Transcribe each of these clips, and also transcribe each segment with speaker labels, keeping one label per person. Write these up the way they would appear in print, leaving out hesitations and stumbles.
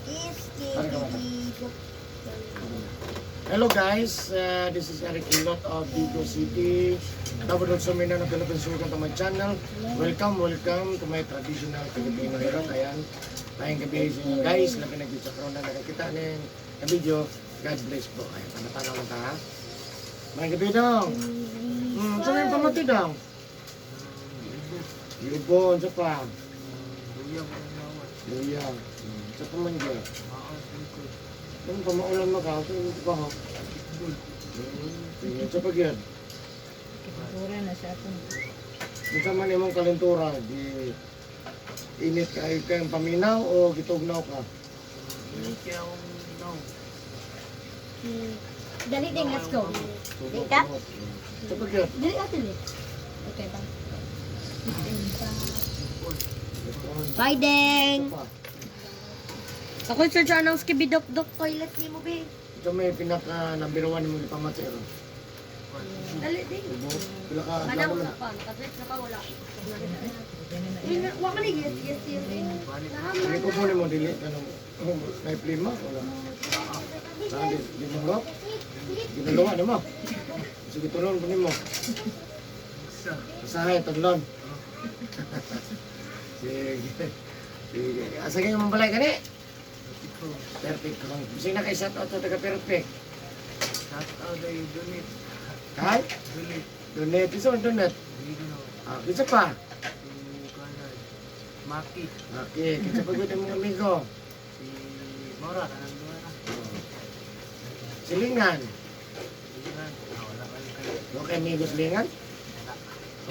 Speaker 1: Skibidi.
Speaker 2: Hello guys, this is Eric Hilot of Vigo City. Davao del Sur, Mindanao, Philippines. Welcome to my channel. Welcome, welcome to my traditional Filipino hilot. Ayan, tayong gabi sa inyo guys. Labi na sa karon na nakakita ng video. God bless po. Ayan, panatanaw lang ta ha. May gabi dong. Saan yung pamati dong? Yubon, sa pa. Luya. Sa pa man dyan. Ano pa maulan maka? Ito pa ho. Sige, sa pag yun.
Speaker 3: Kitura na siya atong.
Speaker 2: Unsa man imong kalentura, di init kayo kayong paminaw o gitugnaw ka?
Speaker 1: Dali ding, let's go. Di ka?
Speaker 2: Sa pag yun.
Speaker 1: Dali ate ni. Okay ba? Bye, Deng!
Speaker 2: Pa.
Speaker 1: Ako sir dyan ang skibidok-dok toilet ni mo, be.
Speaker 2: Ito may pinaka number one mo ipamatay ron.
Speaker 1: Dali, ding.
Speaker 2: Ubo. Pila ka adlaw
Speaker 1: Manaw
Speaker 2: naman.
Speaker 1: na pa. Nakasearch na ka, wala. Wa ka ni yes, yes, yes.
Speaker 2: Hindi ko po nimo dili kanang may plima wala. Ah, di di mo lo. Ginalawa nimo. Sige tulon po nimo. Usahay tulon. Sige. Sige. Asa kayo mambalay kani? Perfect kong. Sino kay shout out sa taga perfect? Kay? Donate. Isa man donate. Ah, isa pa.
Speaker 4: Maki,
Speaker 2: Okay, kita pa gud imong amigo.
Speaker 4: si Mora, kanang duha na.
Speaker 2: Silingan.
Speaker 4: Silingan. Ah, wala ka rin kayo.
Speaker 2: Okay, amigo silingan?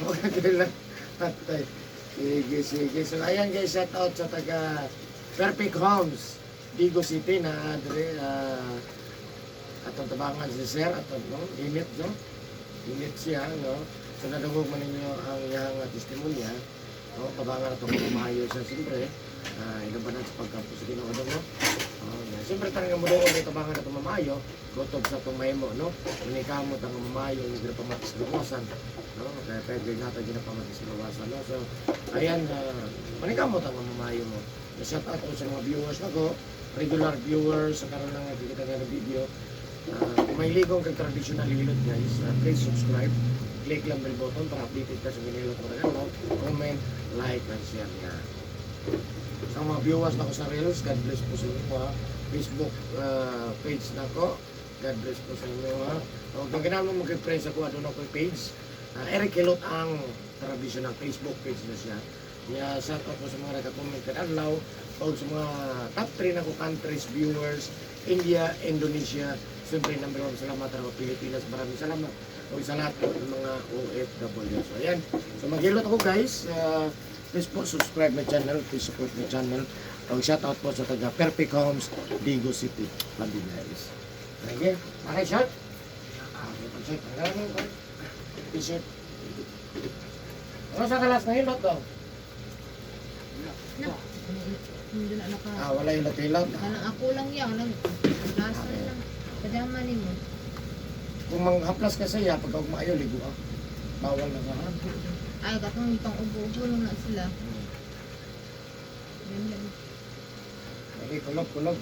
Speaker 2: Okay, lang. Patay. Sige, sige. So, ayan guys, shout out sa taga Perfect Homes, Digo City na dire atong tabangan si Sir atong no, init no. Init siya no. So nadungog man ninyo ang iyang testimonya. No, tabangan atong mamaayo siya siyempre. Inubanan sa pagkampo sa Ginoo no. Oh, yeah. Siyempre tanang mo doon may tabangan atong mamayo, kutob sa atong mahimo no. Manikamot ang mamayo ng ginapamatis luwasan no. Kaya pwede natin ginapamatis luwasan no. So ayan, manikamot ang mamayo mo. Shout out po sa mga viewers nako, regular viewers sa karon lang nakikita nga ng video. Kung may ligong kag traditional hilot guys, please subscribe. Click lang bell button para updated ka sa ginilot mo rin, no? Comment, like, and share niya. Sa mga viewers nako sa Reels, God bless po sa inyo ha. Facebook page nako, God bless po sa inyo ha. O, kung kinahanglan mo mag-friend sa kuha doon ako yung page. Eric Hilot ang traditional Facebook page na siya. Yeah, shout out po sa mga nagka-comment kad adlaw o sa mga top 3 na ko countries viewers, India, Indonesia, siyempre number 1 salamat sa Pilipinas, maraming salamat o sa lahat po ng mga OFW. So ayan, so maghilot ako guys. Please po subscribe my channel, please support my channel. O shout out po sa taga Perfect Homes, Digo City, Love you guys. Okay, okay shot? Okay, pag-shot. Ang gano'n ko. T-shirt. Ano sa kalas na hilot daw?
Speaker 3: Hindi na naka.
Speaker 2: Ah, wala yung hilot.
Speaker 3: Kanang ako lang yan, nang lasa lang. Padama nimo.
Speaker 2: Kung manghaplas ka sa iya, pagka maayo, ligo ka. Bawal na ka, ha?
Speaker 3: Ay, katong pang ubo-ubo lang na sila. Yan lang.
Speaker 2: Okay, kulog, kulog.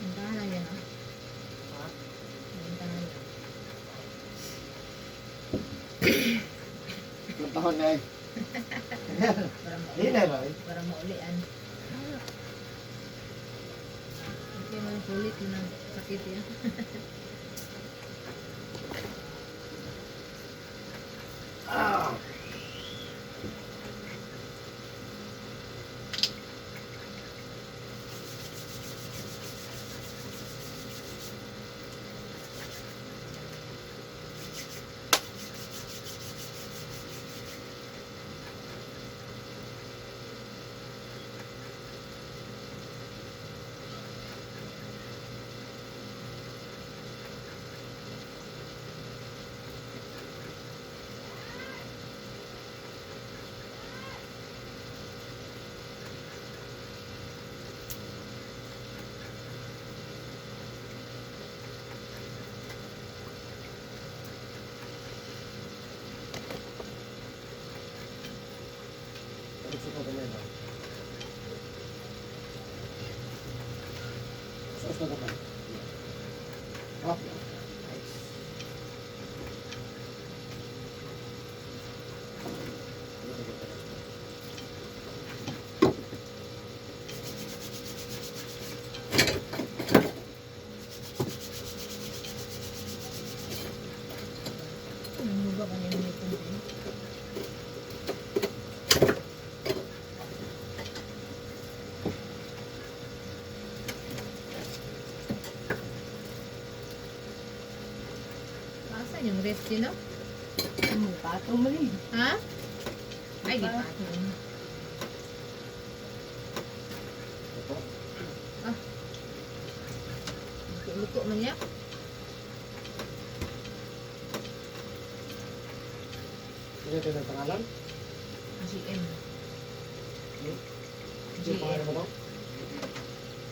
Speaker 3: Puntahan lang yan ah. Puntahan lang.
Speaker 2: Ilang taon na eh.
Speaker 3: Para
Speaker 2: Hindi
Speaker 3: mauli.
Speaker 2: na, Roy.
Speaker 3: Para maulian. Okay man sulit na sakit yan.
Speaker 2: Ah! Gusto naman. Okay. Nice.
Speaker 3: Ano ba kanina may kunti? Asan yung ref sino?
Speaker 1: Pato mo rin.
Speaker 3: Ha? Ay, di pa.
Speaker 2: Ito.
Speaker 3: Luto man niya.
Speaker 2: Ito yung pangalan?
Speaker 3: GM.
Speaker 2: Hmm? Ito yung pangalan mo to?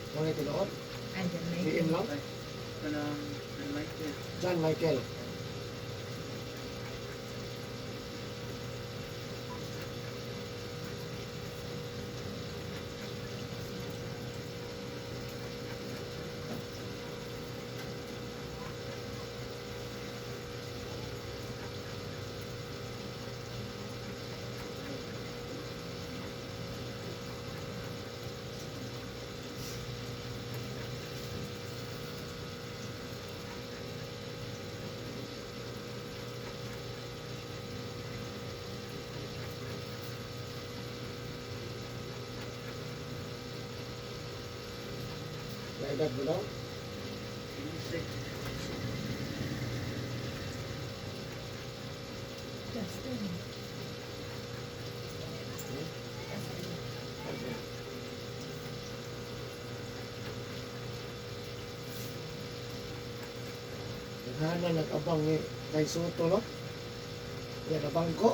Speaker 2: Mga tinuod?
Speaker 3: Ay, dyan may.
Speaker 2: GM lang?
Speaker 4: Kanang San Michael.
Speaker 2: John Michael. May edad mo daw?
Speaker 4: 26.
Speaker 3: Justin.
Speaker 2: Naghana nag-abang ni kay Soto, no? Yan, abang ko.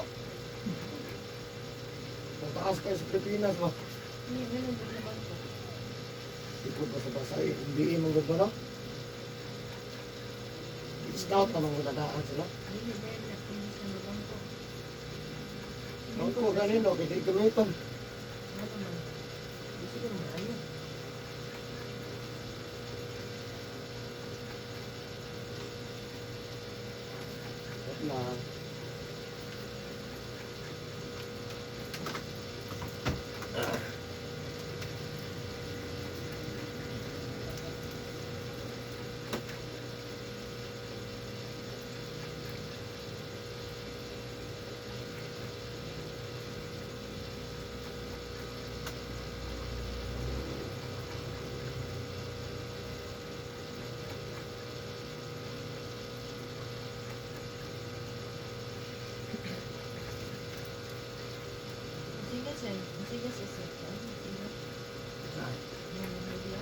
Speaker 2: Mataas kayo sa Pilipinas ba?
Speaker 1: Hindi, ganun ba naman ko?
Speaker 2: Ikaw basa-basa eh. Hindi mo ba, no? Scout naman kung dadaan sila.
Speaker 3: Hindi, dahil napinis na lubang ko.
Speaker 2: Ang ko ganin, no? Kaya di gamiton.
Speaker 3: Ano man? Di siguro maayo.
Speaker 2: Wait lang.
Speaker 3: Sige, sir. Sige, sir. Sir. Sige.
Speaker 2: Ah,
Speaker 3: Ano,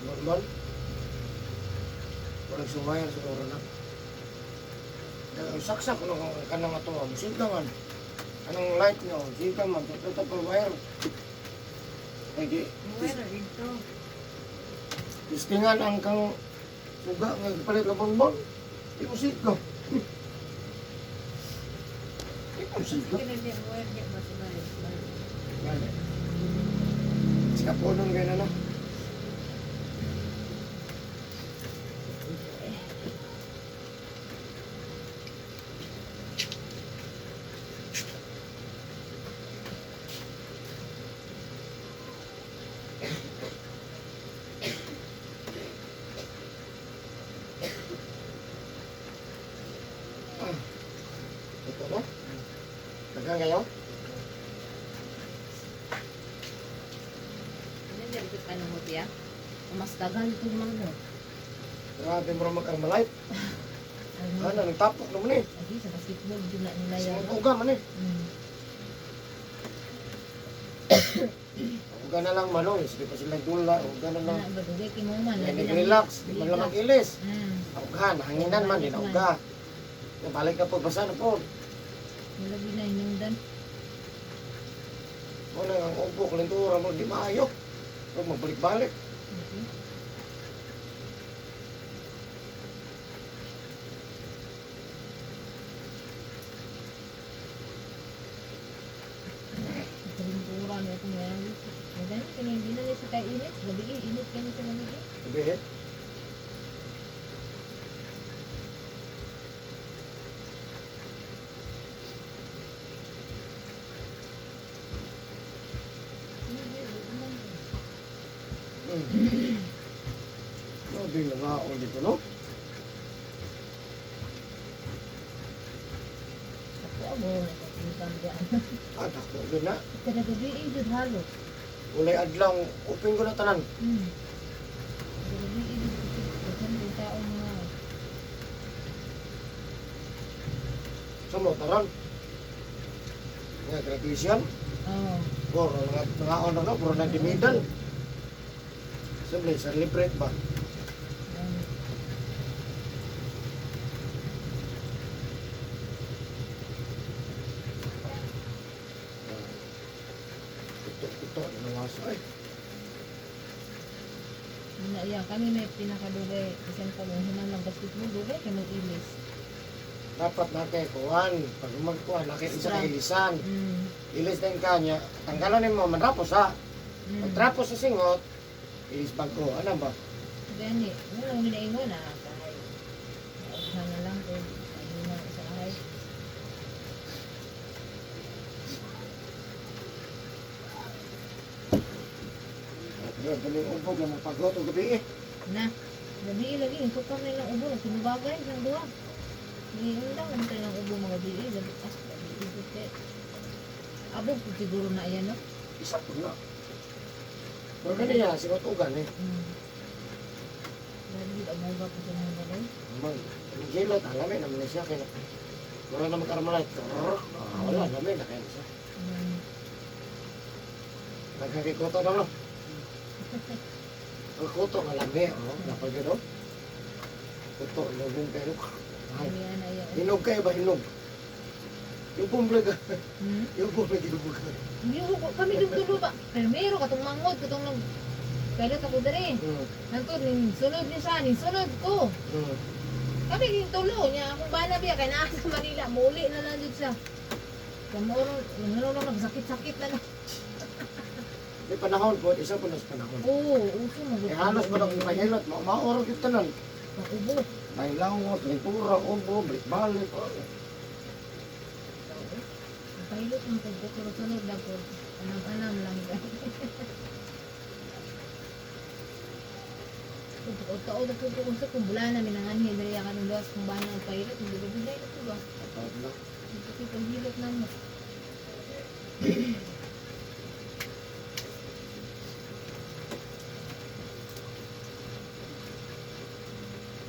Speaker 2: normal. Walang sumayar siguro na. Ang saksak no kanang ato, musika man. Anong light nyo, musika man, tatlo wire. Ay di,
Speaker 3: Where dito?
Speaker 2: tistingan ang kang suga nga palit na bonbon. Di musika. Di musika.
Speaker 3: Sige na din, where di ba sa bahay?
Speaker 2: Sikaponon kayo na no. Ah, ito no? Daghang kayo?
Speaker 3: Ano din ito ano mo tiya? Mas daghan itong mga.
Speaker 2: Grabe mo mag-armalite.
Speaker 3: Ano?
Speaker 2: Ano, nagtapok naman eh.
Speaker 3: Agi sa basketball jud na nila yan.
Speaker 2: Simuga man eh. Uga na lang manoy, sige pa sila dula, uga na lang.
Speaker 3: Ana ba dugay kay mo man
Speaker 2: Yan,
Speaker 3: lagi na.
Speaker 2: nag-relax, di man lang mag-ilis. Uga, nahanginan man, di na uga. Balik na po, basa na po.
Speaker 3: Lagi na hinungdan.
Speaker 2: Muna ang upo, kalintura mo, di maayo. Huwag magbalik-balik.
Speaker 3: Okay. Kalintura na ito nga. Magani kini hindi na sa kay init. Gabi eh, init kini sa gabi eh.
Speaker 2: Sabi eh. Grabe nga nga dito, no?
Speaker 3: Ako abo, nagpapintang diyan.
Speaker 2: Ah, dako yun na.
Speaker 3: Kada gabi, eh, jud halo.
Speaker 2: Ulay adlaw, open ko na tanan.
Speaker 3: Kada gabi, eh, jud. Daghan kay tao mga.
Speaker 2: Sa mo, taron. Nga, graduation.
Speaker 3: Oo.
Speaker 2: Bro, mga mga ono no, bro na dimidal. Siyempre, celebrate ba? Ito, ito, nawasa ay.
Speaker 3: Na iya, kami may pinakadugay. Bisan pa mong human ng basketball, dugay kay mag-ilis.
Speaker 2: Dapat na kay kuan, pag magkuan, na kay isa ka ilisan. Ilis din kanya, tanggalan nimo manrapos ha. Pag trapos sa singot, ilis bago, ano ba?
Speaker 3: Gani, mo lang ginaingon na kay. Naughan na lang ko. Ayun na sa ahay.
Speaker 2: Grabe yung ubog, yung paggot og gabi eh.
Speaker 3: Na, gabi lagi, yung tukar na ilang ubo, sinubagay, isang duha. Ngayon lang, ang lang ubo mga gabi, gabi, ah, gabi, gabi, Abog po siguro na yan, no?
Speaker 2: Isa po na. Pero kaniya, singot ugan eh.
Speaker 3: Grabe, abuga po sa mga balay.
Speaker 2: Man, ang gilot, alamin naman na siya. Kaya, wala na mag-armalite. Ah, wala, alamin na kaya siya. Nagkakikoto na no? Ang kuto, nga lami. Oh, dapat gano'n. Kuto, lubong kayo. Ay,
Speaker 3: Kami na yan.
Speaker 2: hinog kayo ba, hinog? Yubong ka.
Speaker 3: Hmm?
Speaker 2: Yubong lagi, yubong ka.
Speaker 3: Hindi ko, kami yung tulo ba? Pero meron katong mangod, katong nag... Kailot ako dere. Nantod, ning sunod ni siya, ning sunod ko. Kami yung tulo niya, akong bana biya, kay naa sa Manila, muli na lang jud siya. Kamoro, ano lang, nagsakit-sakit na lang.
Speaker 2: May panahon po, isa po na sa panahon.
Speaker 3: Oo, uso mo.
Speaker 2: Eh, halos ba na kung pahilot, maurog yung tanan.
Speaker 3: Ubo.
Speaker 2: May langos, may pura, ubo, balik-balik. Oh.
Speaker 3: Pahilot ng pagko, pero sunod lang po. Anam-anam lang. Tao na po po kung sa kung bula na minanganhin, dali ka ng luwas kung ba na ang pahilot, hindi ba bilay na po ba?
Speaker 2: Tawag na.
Speaker 3: Hindi po paghilot na mo.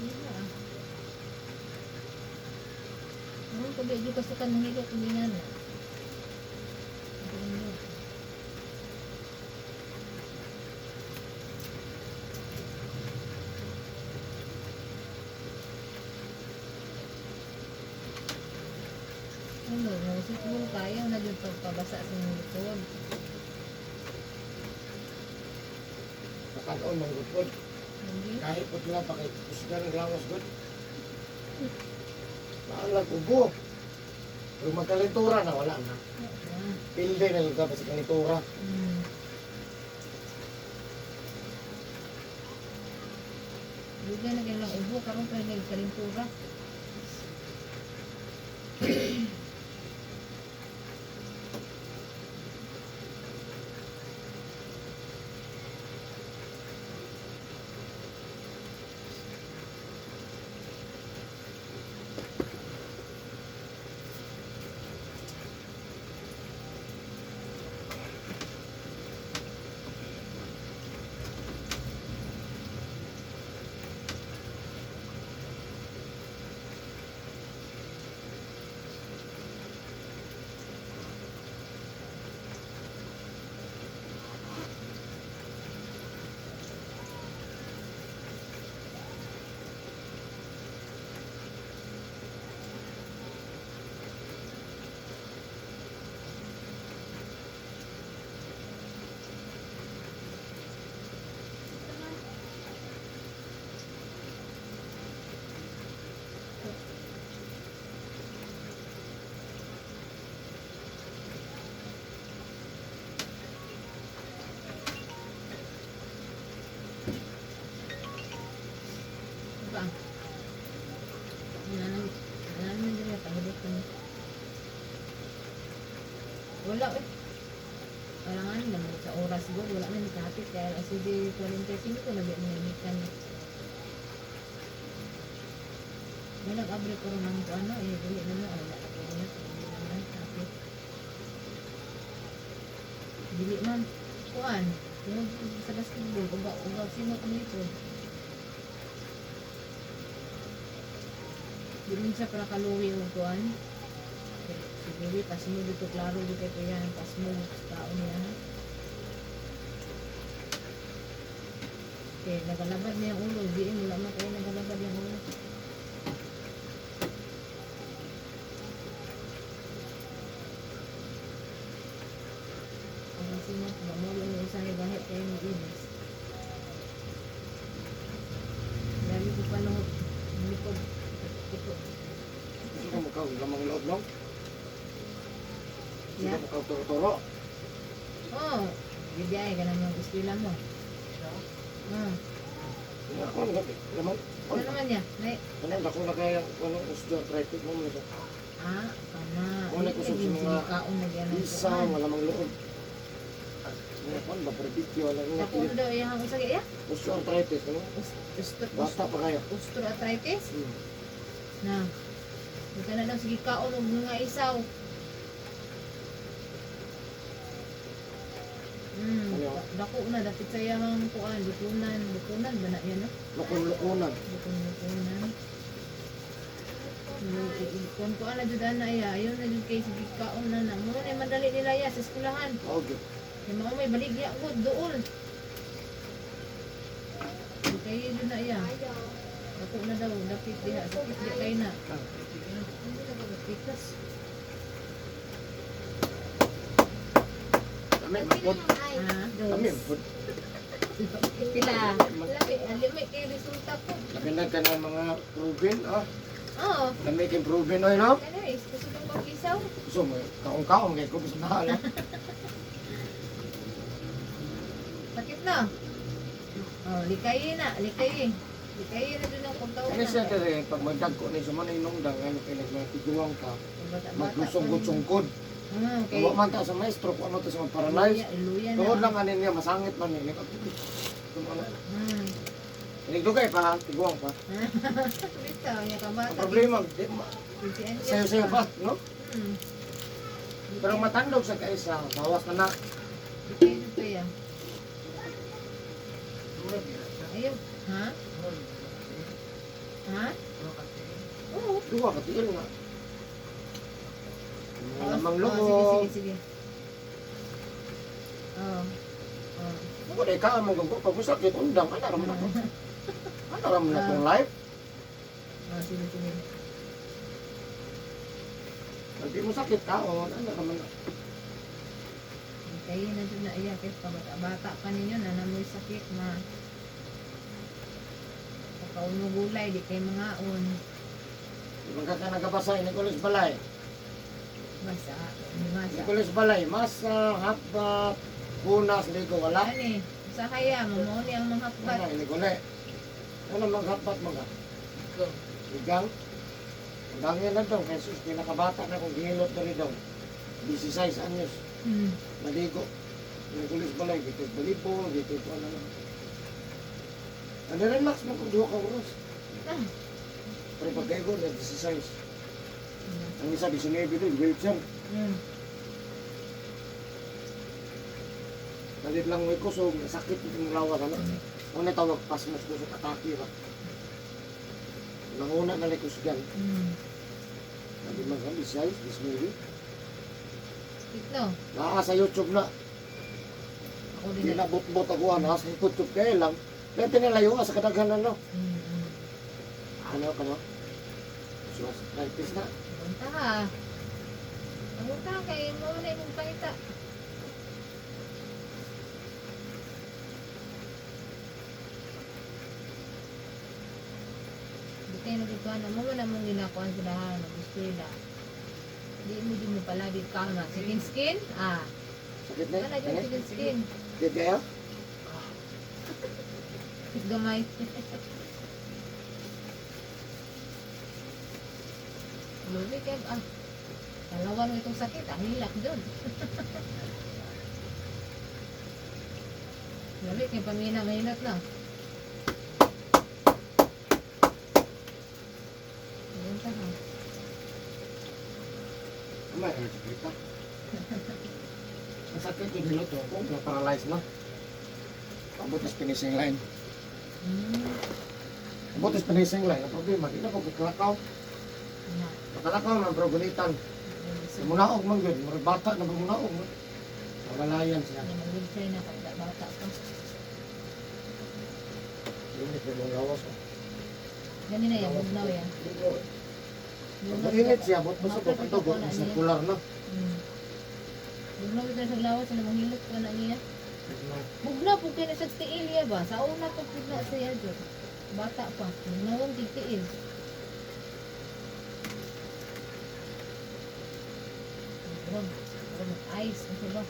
Speaker 3: Yun na ah. Ano ko ba, di ka sa kanang hilot, hindi nga na. Hindi na. Ano, nausip mo kaya na dyan pagpabasa sa inyong likod.
Speaker 2: Nakanoon, manggupod.
Speaker 3: Hindi.
Speaker 2: Kahit po nila pa kay kusga ng langos good. Maalag ubo. Pero magkalintura na, wala na.
Speaker 3: Ah.
Speaker 2: Pilde na yung dapat sa kalintura.
Speaker 3: Dugay na kailang ubo, karon pa yung kalintura. God, wala man ni kapit kaya ang CD45 na biya ni kan. May nag-abre ko rin ang ano, eh, dili na mo, wala na po niya, dili naman, kapit. Dili man, kuan, tungod sa basketball, uga, uga, sino kung likod. Di man siya para kaluwi o kuan. Si Louie, pasmo dito, klaro dito kay kuya, pasmo sa tao niya. Okay, nagalabad niya ang ulo. Di, wala man kayo nagalabad niya ang ulo. Ang sino, mamulo niya isa ni Bahit kayo ni Ines. Dami ko pa nung likod. Ito.
Speaker 2: Gusto ko mukha lamang loob, no? Gusto
Speaker 3: Yeah.
Speaker 2: ko mukha turo-turo.
Speaker 3: Oh, bibiyay ka naman eskwela mo. Ah,
Speaker 2: Ako, lamang.
Speaker 3: ano naman niya? May,
Speaker 2: Ano, dako na kaya, ano, osteoarthritis mo mo.
Speaker 3: ah, kana.
Speaker 2: Wala ko sa mga
Speaker 3: kaon na yan.
Speaker 2: Isa, malamang loob. Mga kon, ba, barbecue, wala nga.
Speaker 3: Ako ano daw iyang usag iya?
Speaker 2: Osteoarthritis, ano? Basta pa kayo.
Speaker 3: Osteoarthritis?
Speaker 2: Hmm.
Speaker 3: Na. Di ka na lang sige kaon og mga isaw.
Speaker 2: Ano?
Speaker 3: Dako na dapit sa iyang kuan, lukunan, lukunan ba na yan no?
Speaker 2: Lukon-lukonan.
Speaker 3: Lukon-lukunan. Kuan kuan na jud ana iya, ayon na jud kay sige kaon na na. Mo na madali nila iya sa eskwelahan.
Speaker 2: Okay.
Speaker 3: Kay mao may baligya gud dool. Di kayo jud na iya. Dako na daw dapit diha sakit di kay na. Hindi na ba pikas?
Speaker 2: Kami, mapod.
Speaker 3: Ha?
Speaker 2: Kami, mapod.
Speaker 1: Pila.
Speaker 3: Labi, alimi kay resulta ko.
Speaker 2: Labi na ka ng mga proven, ah.
Speaker 3: Oo.
Speaker 2: Lami kay proven, oy, no?
Speaker 3: Anyways, gusto kong mag-isaw.
Speaker 2: Gusto mo, kaong-kaong, kay kubos na, ano?
Speaker 3: Sakit na. Oh, likayin na, likayin. Likayin na dun ang pagtaon
Speaker 2: Ano
Speaker 3: na.
Speaker 2: siya kasi, pag magdagko ni sa mga inungdang, ano, kay nagmatiguang ka,
Speaker 3: Bata-bata
Speaker 2: maglusong-gutsungkod.
Speaker 3: pa. Ah, okay.
Speaker 2: Wa man ta sa maestro, kung ano ta sa mga paralyzed.
Speaker 3: Luya, luya na.
Speaker 2: Tungod lang anin niya, masangit man niya. Nagdugay pa, tiguang pa.
Speaker 3: Bitaw, niya ka bata.
Speaker 2: Ang problema, di, sayo-sayo pa, no? Pero matandog sa kaisa, bawas na na.
Speaker 3: Likayin na ya. Ayaw. Ha? Ha? Oo.
Speaker 2: Duwa, katiil nga. Mga lamang
Speaker 3: Oh,
Speaker 2: loob.
Speaker 3: sige, sige, sige. Oo. Oo.
Speaker 2: Kung ay ka mo gangko, pag masakit, undang, ano raman na to? Ano raman na tong life?
Speaker 3: Oh, sige, sige.
Speaker 2: Pag di mo sakit, kaon, ano raman na?
Speaker 3: Kayo na dyan na iya, kaya pabata-bata pa ninyo, na namoy sakit ma. Pagkauno gulay, di kayo mangaon.
Speaker 2: Di man ka ka nagabasa, Nicolas Balay.
Speaker 3: Basa, di masa.
Speaker 2: Nicolas Balay, masa, hapbat, punas, ligo, wala.
Speaker 3: Ano eh, sa kaya, mamuuni ang mga hakbat.
Speaker 2: Ano, Nicole? Ano mga hapbat mo ka? Igang? Ang dami na daw, Jesus, pinakabata na kung gihilot na rin daw. 16 anyos, naligo. Nicolas Balay, dito balibo, dito ano na. Ano relax mo kung duha ka oras.
Speaker 3: Ah.
Speaker 2: Pero pagkaigo, na 16. Ang isa, 19 din, wheelchair. Dalit lang mo ko, so sakit yung lawas. Ano? Una tawag, pasmos ko sa atake ba? Nanguna na likos gan. Sabi man kami, 16, 19.
Speaker 3: Sakit no?
Speaker 2: Naa sa YouTube na.
Speaker 3: Ako din.
Speaker 2: Hindi na bot-bot ako, naa sa YouTube kaya lang. Pero tinalayo ka sa kadaghanan, no? Ano ka, no? So, practice na.
Speaker 3: Punta ka. Punta kay mo na imong pangita. Di kayo nagkukuhan na mo man among ginakuhan sa lahat ng eskwela. Di mo di mo palagi kama. Second skin? Ah.
Speaker 2: Sakit na?
Speaker 3: Wala yung
Speaker 2: Ano?
Speaker 3: second skin.
Speaker 2: Di kayo?
Speaker 3: Gamay. Lubi kay ah. Dalawa mo itong sakit, ah, hilak dun. Dali kay pamina mahilot na. Ayun ta ha.
Speaker 2: May sakit pa. Ang sakit yung hilot oh. Kung na-paralyze na. Abot is finishing line. Abot is finishing line. Ang problema, di na ko kakalakaw.
Speaker 3: Na.
Speaker 2: Makalakaw man, pero gunitan. Munaog man yun. Murag bata na ba munaog man. Nawalayan siya.
Speaker 3: Ano mag-wheelchair na pag bata pa.
Speaker 2: Init na mong lawas. Oh.
Speaker 3: Gani na yan, bugnaw yan.
Speaker 2: Pag init siya, bot mo sa pagkatugo, circular na.
Speaker 3: Bugnaw kita sa lawas, ano manghilot ko na niya. Bugnaw po kayo na sa tiil niya ba? Sa una pa po na siya jud. Bata pa. Bugnaw ang tiil. Murag, murag ice, ano ba?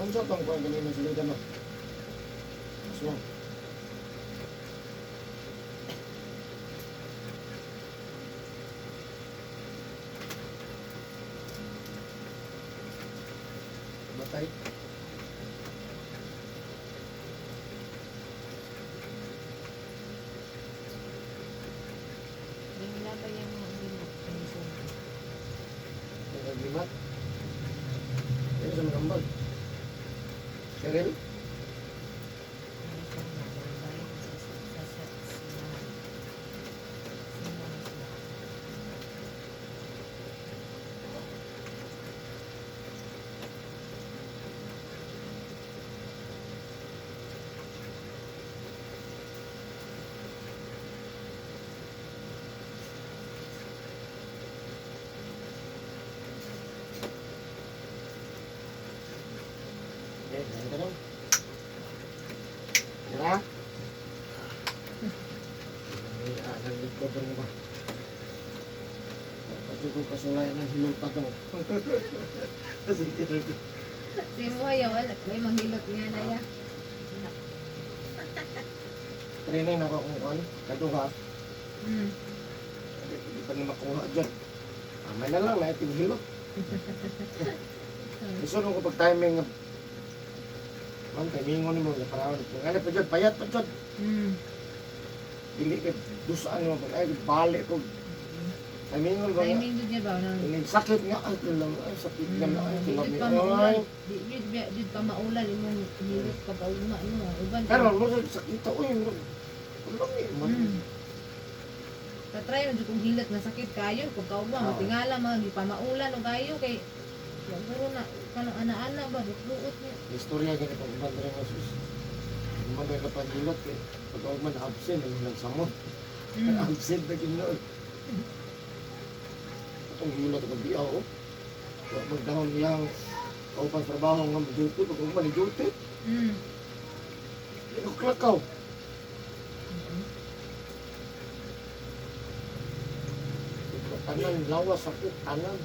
Speaker 2: Ano sa tong kuan kanina sa liga no? Aswang. Batay.
Speaker 3: Nilabay yung mga ginot.
Speaker 2: Nagalimat. Ayun sa magambag. Cheryl? Okay, kain ka daw. Tira. May naglikod rin ba? Pati ko kasulay ng hiluta daw. Sige, sige.
Speaker 3: Si mo ayaw, wala. May manghilot nga na ya.
Speaker 2: Training ako kung ano, kaduha. Hindi pa na makuha dyan. Amay na lang, lahat yung hilot. Gusto nung kapag timing nga, man, timingon mo, nga parang, kung ano pa dyan, payat pa dyan. Dili ka, dusaan mo, pag ay, balik ko. Timingon ba nga?
Speaker 3: Timing jud niya ba nang
Speaker 2: Inig sakit nga, ay, kilang, ay, sakit nga na, ay,
Speaker 3: Di
Speaker 2: kilang,
Speaker 3: jud pa
Speaker 2: ay.
Speaker 3: maulan. Di jud jud pa maulan imong hilot pag ugma no. Uban.
Speaker 2: Pero, mo, sakit uy, lami, man.
Speaker 3: Tatry mo jud kung hilot na sakit kayo kung kaugma
Speaker 2: Oo.
Speaker 3: matingala man di pa maulan og kayo kay siguro na kanang ana-ana ba luot niya.
Speaker 2: Istorya ganito, pag uban rin nga, sus. Uban rin ka panghilot, eh. Pag uban, absent, ang nagsamot. Absent na ginoon. Itong hilot ng biyaw, oh. Wa magdahon niyang kaupan sa trabaho nga duty, pag uban ni duty, di ko klakaw. Tanan, lawas, sakit, tanan.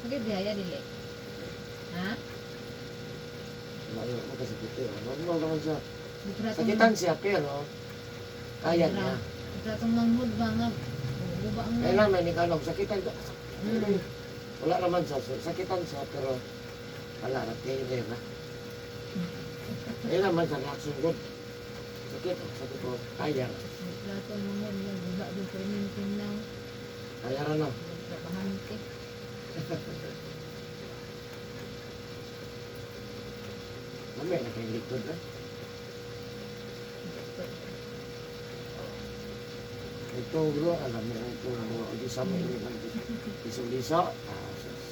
Speaker 3: Sakit di haya dili. Ha?
Speaker 2: Wala yun, magkasakit eh. Normal naman siya.
Speaker 3: Di pa ratong-
Speaker 2: Sakitan siya, pero kaya niya.
Speaker 3: Di pa ratong manghud ba nga guba ang
Speaker 2: Kailan may nikalog, sakitan siya. Wala naman siya, sakitan siya, pero wala na, kaya na. Kailan man sa reaction good. Sakit, oh, sakit oh, kaya na.
Speaker 3: Di pa ratong manghud nga guba jud perminting now.
Speaker 2: Kaya na no.
Speaker 3: Trabahante.
Speaker 2: Mamaya na kayong likod eh. Ito bro, alam mo ito, mga ulisa mo, isa-ulisa. Ah, sus.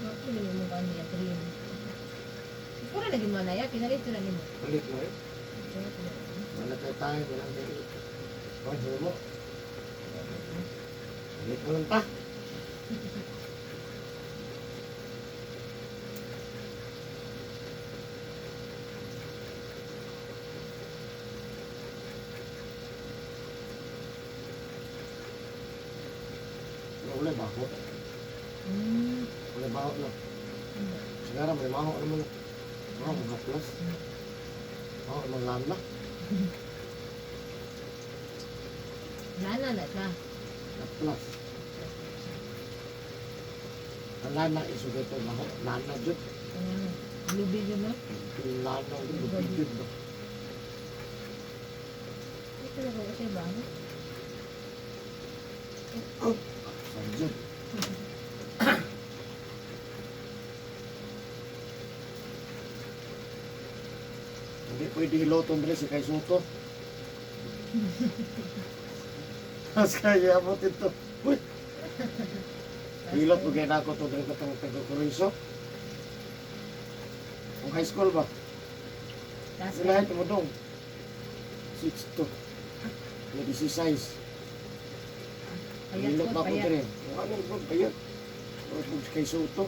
Speaker 3: Ako yun yung mukha niya, green. Siguro lagi mo na ya, pinalito na nimo.
Speaker 2: Ulit mo eh. Wala tayo tayo, walang tayo. Oh, sino mo? Ulit mo lang ta. Wala baho. Wala baho na. Sigara, may maho naman. Maho, mga plus. Maho, mga lana.
Speaker 3: Lana na siya.
Speaker 2: Plus. Ang lana isugay ito, maho. Lana jud.
Speaker 3: Ano, lubi yun no?
Speaker 2: Lana jud, lubi jud ba?
Speaker 3: Ito na ko siya ba?
Speaker 2: Saan jud? Hindi pwede hiloton rin si Kay Soto. Mas kaya mo ito. Uy! Hilot mo kaya na ako ito rin katong taga-Kuriso. Kung high school ba?
Speaker 3: Tapos,
Speaker 2: Sila ito mo dong. 6'2". May 16.
Speaker 3: Payat
Speaker 2: Hilot
Speaker 3: po,
Speaker 2: na ako
Speaker 3: payat.
Speaker 2: dire. Ano ba payat? Ano kay Soto?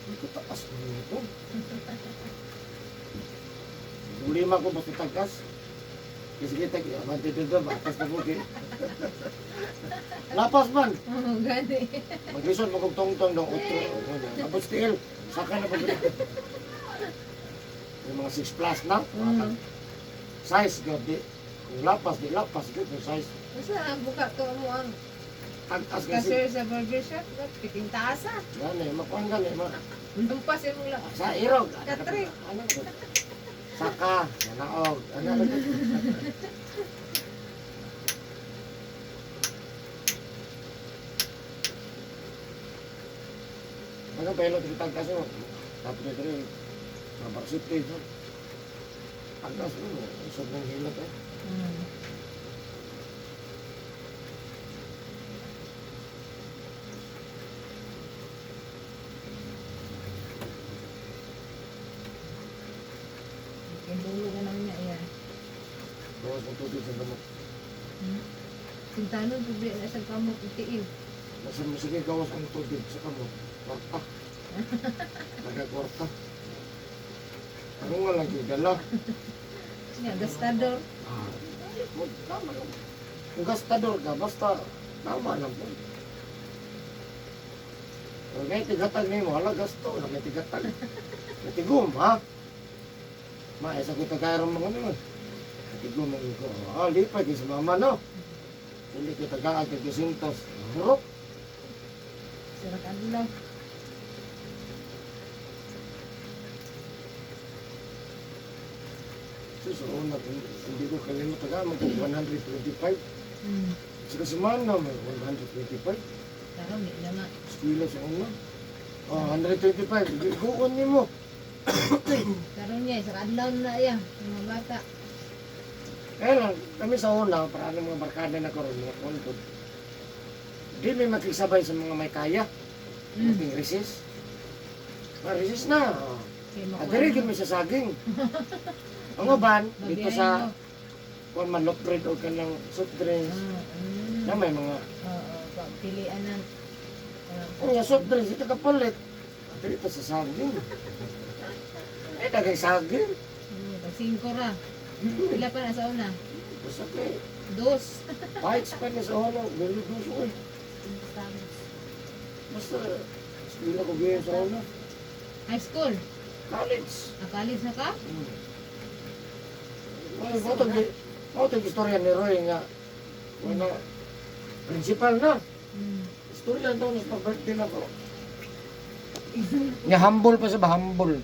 Speaker 2: Ay, kataas na ito. Problema ko basta tagas. Kasi kita, abante dito, batas na po. Lapas man.
Speaker 3: Oo, gani.
Speaker 2: Maglisod mo kong tongtong ng otro. Abot still, saka na pag yung mga 6 plus na. Size, gabi. Kung lapas, di lapas. Good, yung size.
Speaker 3: Basta ang buka to mo ang
Speaker 2: Tagtas kasi.
Speaker 3: cashier sa barbershop, piting taas ah.
Speaker 2: Gani, makuan gani. Ma
Speaker 3: Lumpas imong lakas.
Speaker 2: sa irog.
Speaker 3: Katre.
Speaker 2: Ano ba? Saka, nanaog. Ano ba? Ano pelo dito tagtas mo? Tapos dito rin. Mabarsip dito. Tagtas mo. Sobrang hilot eh.
Speaker 3: Kindulo ka lang niya, iya.
Speaker 2: Bawas ng tubig sa gamot.
Speaker 3: Sintanon, publi na sa kamot itiil.
Speaker 2: Nasa sige gawas ang tubig sa kamot. Kwarta. Nagakwarta. Ano nga lang dala?
Speaker 3: Nga, gastador.
Speaker 2: Ah, mo, tama lang. Kung gastador ka, basta tama lang po. Pero ngayon tigatag nimo, hala gasto, wala may tigatag. May tigom, ha? Maesa ko tagayarong mga naman. Tigom ang ko. Ah, lipay kay sa mama, no? Hindi ko tagaag kay Kisintos. Hurok.
Speaker 3: Sira ka lang.
Speaker 2: Sus, una, hindi ko kalimot taga, mag 125. Sa kasimana, may 125.
Speaker 3: Karon, di na nga.
Speaker 2: Eskwela sa una. Oh, 125. Guon ni mo.
Speaker 3: Karon niya, sa adlaw na iya, ang mga bata.
Speaker 2: Kaya lang, kami sa una, para ano mga barkada na karon mga kontod. Di may makisabay sa mga may kaya. Ating recess. Ah, recess na. Oh.
Speaker 3: Kay makuha
Speaker 2: Adere,
Speaker 3: na.
Speaker 2: gid may sa saging. Ang uban, dito
Speaker 3: Babiyahin
Speaker 2: sa
Speaker 3: mo.
Speaker 2: kuan man loaf bread o kanang soft drinks. Na may mga
Speaker 3: Oo, pilian na.
Speaker 2: oh, yung soft drinks ito kapalit. Adere ito sa saging. Eh, dagay saging.
Speaker 3: Pag singko ra. Pila pa na sa una?
Speaker 2: Basta kay
Speaker 3: Dos.
Speaker 2: bites pa niya sa una, galuduso eh. Basta, eskwela ko ganyan sa una.
Speaker 3: High school.
Speaker 2: College.
Speaker 3: Ah, college na ka?
Speaker 2: Ay, mo tong istorya ni Roy nga wala principal na. Istorya daw sa birthday na ko. Nga humble pa sa ba humble.